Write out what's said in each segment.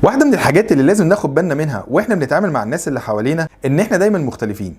واحدة من الحاجات اللي لازم ناخد بالنا منها واحنا بنتعامل مع الناس اللي حوالينا ان احنا دايما مختلفين.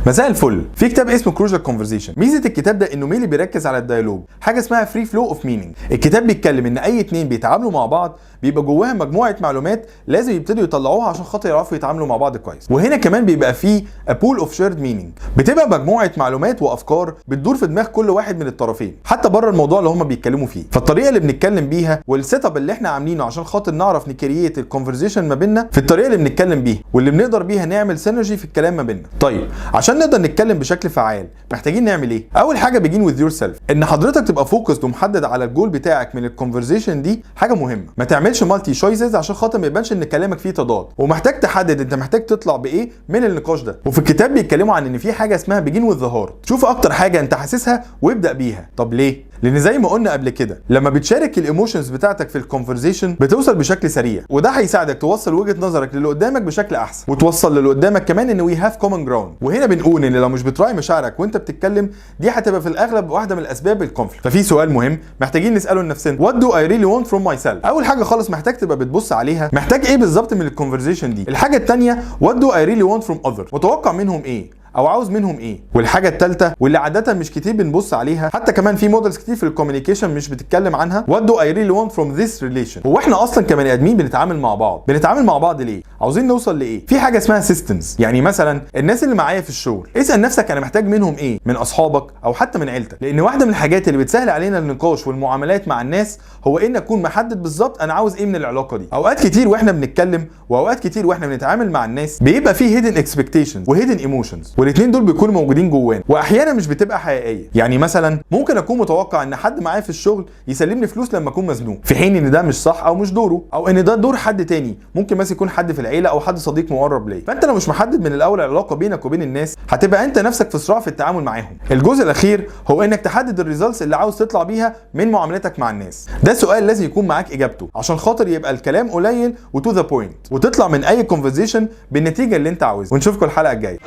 مساء الفل. في كتاب اسمه Crucial Conversation. ميزة الكتاب ده انه mainly بيركز على ال dialogue، حاجة اسمها free flow of meaning. الكتاب بيتكلم ان اي اتنين بيتعاملوا مع بعض بيبقى جواهم مجموعة معلومات لازم يبتدوا يطلعوها عشان خاطر يعرفوا يتعاملوا مع بعض كويس. وهنا كمان بيبقى فيه a pool of shared meaning، بتبقى مجموعة معلومات وافكار بتدور في دماغ كل واحد من الطرفين حتى بره الموضوع اللي هم بيتكلموا فيه. فالطريقه اللي بنتكلم بيها وال setup اللي احنا عاملينه عشان خاطر نعرف ن create ال conversation ما بيننا في الطريقة اللي بنتكلم بيها واللي بنقدر بيها نعمل synergy في الكلام ما بيننا. طيب عشان نقدر نتكلم بشكل فعال محتاجين نعمل ايه؟ اول حاجة begin with yourself، ان حضرتك تبقى focused ومحدد على الجول بتاعك من ال conversation دي حاجة مهمة. ما تعملش multi choices عشان خاطر ما يبانش ان كلامك فيه تضاد، ومحتاج تحدد انت محتاج تطلع بايه من النقاش ده. وفي الكتاب بيتكلموا عن ان في حاجة اسمها begin with the heart، شوف اكتر حاجة انت حاسسها وابدا بيها. طب ليه؟ لان زي ما قلنا قبل كده لما بتشارك ال emotions بتاعتك في ال conversation بتوصل بشكل سريع، وده هيساعدك توصل وجهه نظرك للي قدامك بشكل احسن، وتوصل للي قدامك كمان ان we have common ground. وهنا بنقول ان لو مش بتراعي مشاعرك وانت بتتكلم دي هتبقى في الاغلب واحدة من الاسباب ال conflict. ففي سؤال مهم محتاجين نساله لنفسنا، what do I really want from myself؟ اول حاجة خالص محتاج تبقى بتبص عليها محتاج ايه بالظبط من ال conversation دي. الحاجة الثانية what do I really want from others، متوقع منهم ايه او عاوز منهم ايه. والحاجة الثالثة واللي عادة مش كتير بنبص عليها، حتى كمان في models كتير في ال communication مش بتتكلم عنها، what do I really want from this relation. هو احنا اصلا كبني ادمين بنتعامل مع بعض، بنتعامل مع بعض ليه؟ عاوزين نوصل لايه؟ في حاجة اسمها systems، يعني مثلا الناس اللي معايا في الشغل اسال نفسك انا محتاج منهم ايه، من اصحابك او حتى من عيلتك. لان واحدة من الحاجات اللي بتسهل علينا النقاش والمعاملات مع الناس هو ان اكون محدد بالظبط انا عاوز ايه من العلاقة دي. اوقات كتير واحنا بنتكلم واوقات كتير واحنا بنتعامل مع الناس بيبقى فيه hidden expectations و hidden emotions، والاثنين دول بيكونوا موجودين جوانا واحيانا مش بتبقى حقيقية. يعني مثلا ممكن اكون متوقع ان حد معايا في الشغل يسلمني فلوس لما اكون مزنوق، في حين ان ده مش صح او مش دوره، او ان ده دور حد تاني، ممكن مثلا يكون حد في العيلة او حد صديق مقرب ليا. فانت لو مش محدد من الاول العلاقة بينك وبين الناس هتبقى انت نفسك في صراع في التعامل معاهم. الجزء الاخير هو انك تحدد ال results اللي عاوز تطلع بيها من معاملتك مع الناس. ده سؤال لازم يكون معاك اجابته عشان خاطر يبقى الكلام قليل و to the point، وتطلع من اي conversation بالنتيجة اللي انت عاوزها. ونشوفكم الحلقة الجاية.